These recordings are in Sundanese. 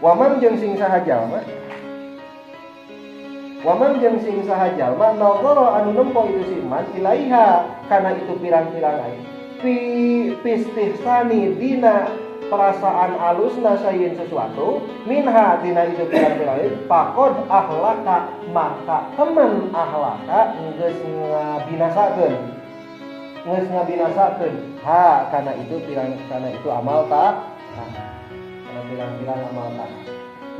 Waman jeung sing saha jalma, waman jeung sing saha jalma nazara anu nempo itu si man ilaiha kana itu pirang-pirang aya fi fistihsani dina perasaan alusna sayin sesuatu minha dina itu pirang-pirang faqod ahlaka maka temen ahlaka geus ngabinasakeun, geus ngabinasakeun ha kana itu pirang, kana itu amal ta, kana pirang-pirang amal ta.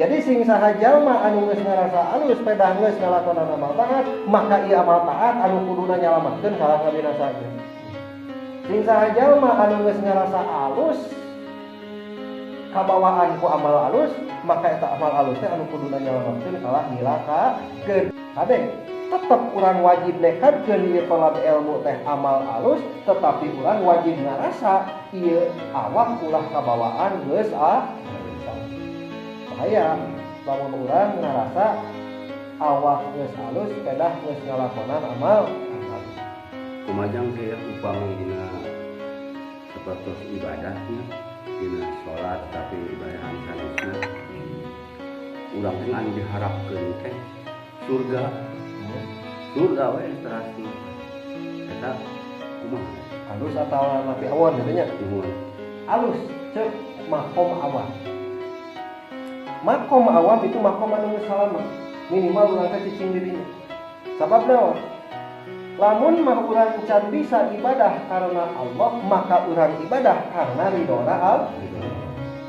Jadi sing saha jalma anu geus ngarasa alus pedah geus ngalakonan amal taat, maka ieu amal taat anu kuduna nyalametkeun kalah ngabinasakeun. Sing saha jalma anu geus ngarasa alus kabawaan ku amal alus, maka eta amal alus teh anu kuduna nyalametkeun kalah nyilakakeun. Kabeh tetep urang wajib nekadkeun ieu tolab ilmu teh amal alus, tetapi urang wajib ngarasa ieu awak ulah kabawaan geus bahaya lamun urang ngarasa awak geus alus pedah geus ngalakonan amal alus. Kumajang teh upami dina sapertos ibadahnya dina salat tapi ibadah sanesna urang teh anu diharapkeun teh surga, surga we terasna eta kumaha? Alus atau napi awon gitu nya? Nuhun. Alus cek makom awam. Makom awam itu makom anu geus salama, minimal urang teh cicing dirinya. Sabab naon? Lamun mah urang can bisa ibadah karena Allah, maka urang ibadah karena ridhona Allah.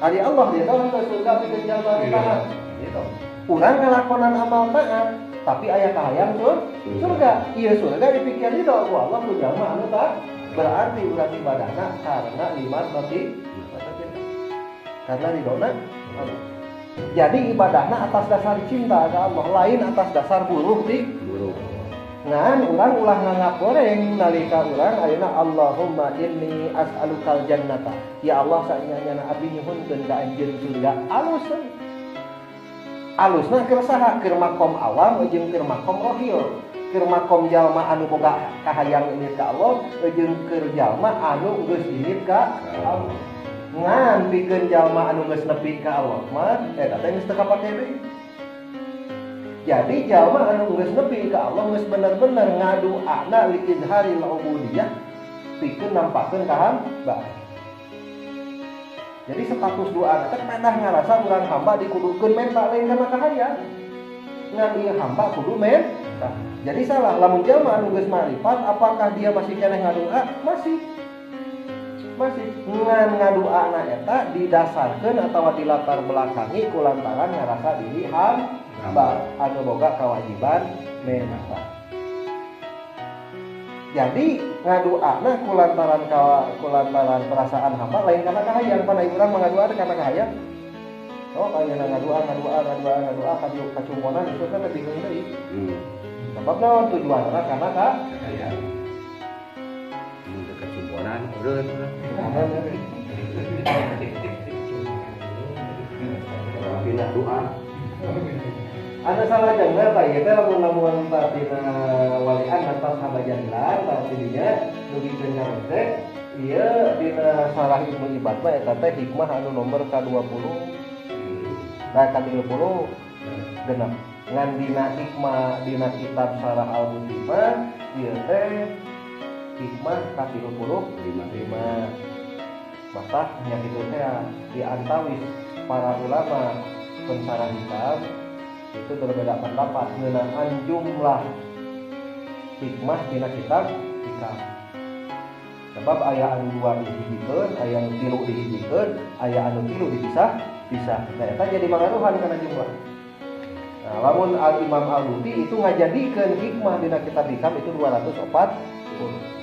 Ari Allah ridho ke surga pikeun jalma anu taat gitu. Urang ngalakonan amal taat tapi aya kahayang surga, ieu surga dipikir ridho ku Allah ku jalma anu taat, berarti urang ibadahna karena lima berarti karena ridhona Allah. Jadi ibadahna atas dasar cinta ke Allah, lain atas dasar buruh ti buruh. Ngan urang ulah nganggap goreng nalika urang ayeuna Allahumma inni as'alukal jannata, ya Allah saenyana abdi nyuhunkeun ka anjeun surga. Alus alusna keur saha? Keur makom awam jeung keur makom rohil, keur makom jalma anu boga kahayang indit ka Allah jeung keur jalma anu geus indit ka Allah. Ngan pikeun jalma anu geus nepi ka Allah mah eta teh geus teu kapake deui. Jadi jalma anu geus nepi ka Allah geus bener-bener ngaduana li izharil ubudiyah pikeun nampakeun ka hamba. Jadi status doa teh pedah ngarasa urang hamba dikudukeun menta, lain karena kahayang. Ngan ieu hamba kudu menta. Jadi salah lamun jalma anu geus marifat, apakah dia masih keneh ngadoa? Masih. Masih ngan ngadoana eta didasarkeun atawa dilatar belakangi kulantaran ngarasa diri hamba anu boga kewajiban menta. Jadi ngadoana kulantaran perasaan hamba, lain karena kahayang. Pan urang mah ngadoa teh karena kahayang. Oh, ayeuna ngadoa ngadoa ngadoa ngadoa ka dieu kacumponan itu kan bingung deui. Sebab naon tujuanna karena ka kahayang. Mun teu kacumponan eureun lah. Pindah doa. Ada salah jangan tah ieu teh lamun lamun tah tina walian atas hamba jadilan tah tidinya dugikeun ka teh ieu dina sarah Ibnu Ibad mah eta teh hikmah anu nomor ka-20. Nah, ka-30 genep. Ngan dina hikmah dina kitab Sarah Al-Buti mah ieu teh hikmah ka-35. Lima. Maka nya kitu teh di antawis para ulama pensarah hikam itu berbeda pendapat ngeunaan jumlah hikmah dina kitab hikam. Sebab aya anu 2 dihijikeun, aya anu 3 dihijikeun, aya anu 3 dipisah-pisah. Nah, eta jadi mangaruhan kana jumlah. Nah, lamun Al Imam Al-Buti itu ngajadikeun hikmah dina kitab hikam itu 240.